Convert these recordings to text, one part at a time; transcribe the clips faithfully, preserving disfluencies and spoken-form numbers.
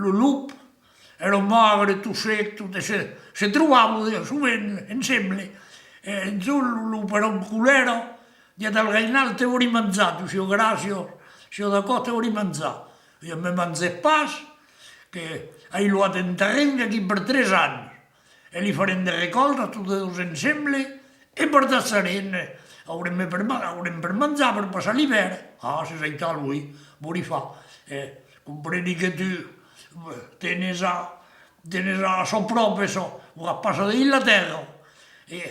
Lo lop èra magre, tot sec, tot, e se, se trobava de, sovent ensemble. E un jorn lo lop èra en colèra, diguèt al rainal: «Te vòli manjar, tu siás gras, siás, siás d'aquò, te vòli manjar.» «E me manges pas, que ai loat un terren aquí per tres ans.» E li farem de recòlta, totes dos ensemble, e partatjarem, aurem per ma-, aurem per manjar, per passar l'ivèrn. «Ah, s'es aital, oui, vòli far. E compreni que tu, eh, tenes a, tenes a çò pròpe, çò, vòli passar dins la tèrra.» E: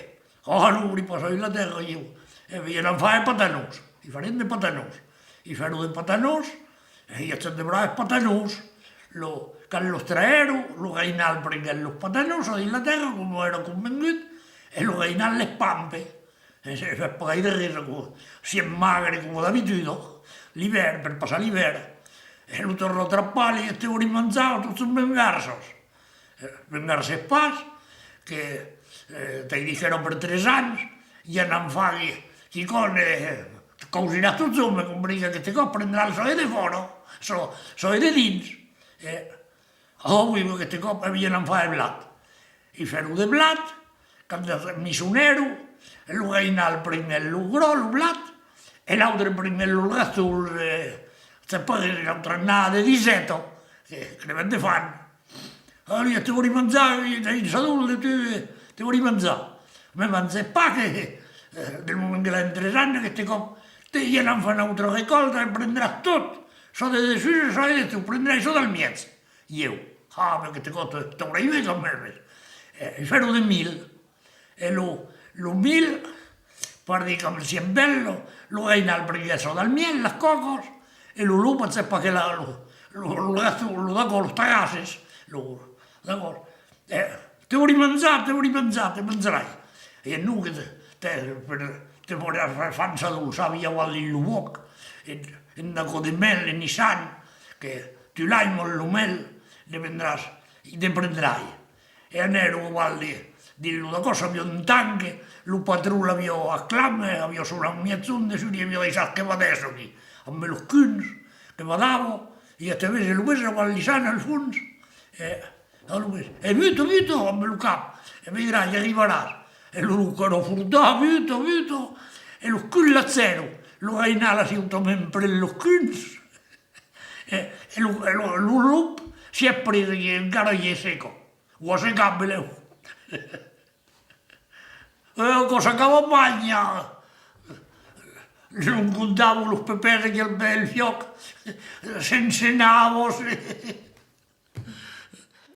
«Ah, non, vòli passar dins la tèrra, ieu.» «E ben, i anam far de patanons, i farem de patanons.» I fèron de patanons, e i agèt de braves patanons. Lo, quand los traèron, lo rainal prenguèt los patanons, a dins la tèrra, coma èra convengut, e lo rainal les pampe. E se fèt pas gaire res, aquò, sièt magre coma d'abituda, l'ivèrn, per passar l'ivèrn. E lo torna trapar, li: «Te vòli manjar, tu tu m'engarças.» «Eh, m'engarces pas, que, eh, t'ai dit qu'èra per tres ans, i anam far qui-, quicòm, eh, causiràs totjorn, me compreni qu'aqueste còp prendràs çò de defòra, çò, çò de dins.» E: «Ah oui, aqueste còp, e ben, i anam far de blat.» I fèron de blat, quand misonèron, lo rainal prenguèt lo gròs, lo blat, e l'autre prenguèt los rastols, e, se pas, l'autre anava de diseta, que crevèt de fam. «Ah, li: te vòli manjar, t'ai un sadol de tu, te vòli manjar.» «Me manges pas, que, eh, del moment que l'ai en tres ans, aqueste còp, te, i anam far una autra recòlta, e prendràs tot, çò de dessús e çò de dessús, prendrai çò del mièg.» «Ieu?» «Ah, ben, aqueste còp te, t'aurai ben quand mèmes.» E, e fèron de mil. E lo, lo mil, per dire, quand sièt bèl, lo, lo rainal prenguèt çò del mièg, las còcas, e lo lop agèt pas que la, lo, lo, lo rèsta, lo d'aquò, los tagasses, lo, d'aquò. E: «Te vòli manjar, te vòli manjar, te manjarai.» «E non, que te, te, te, te faràs far un sadol, sabes, aval dins lo bòsc, e, e d'aquò de mèl, e niçan, que tu l'aimas, lo mèl, ne vendràs, i te prendrai.» E anèron aval de, dins lo d'aquò, aviá un tanc, lo patron l'aviá a clam, e aviá sonat un mièg jorn, dessús li aviá daissat que badèsse aquí, amb los cons, que badava, e te vese, lo vese aval niçan al fons, e, e lo vese: «E buta, buta, amb lo cap, e veiràs, i arribaràs.» E lo lop qu'èra fortat: «Buta, buta.» E los cons l'agèron, lo rainal a siautament pres los cons, e, e lo, e lo, lo lop sièt pres, e encara i es seca. Ua secada, belèu. E, aquò s'acaba pas, n'i a. Nos contavan los pepès aquí al pè del fuòc, s'encenava, se,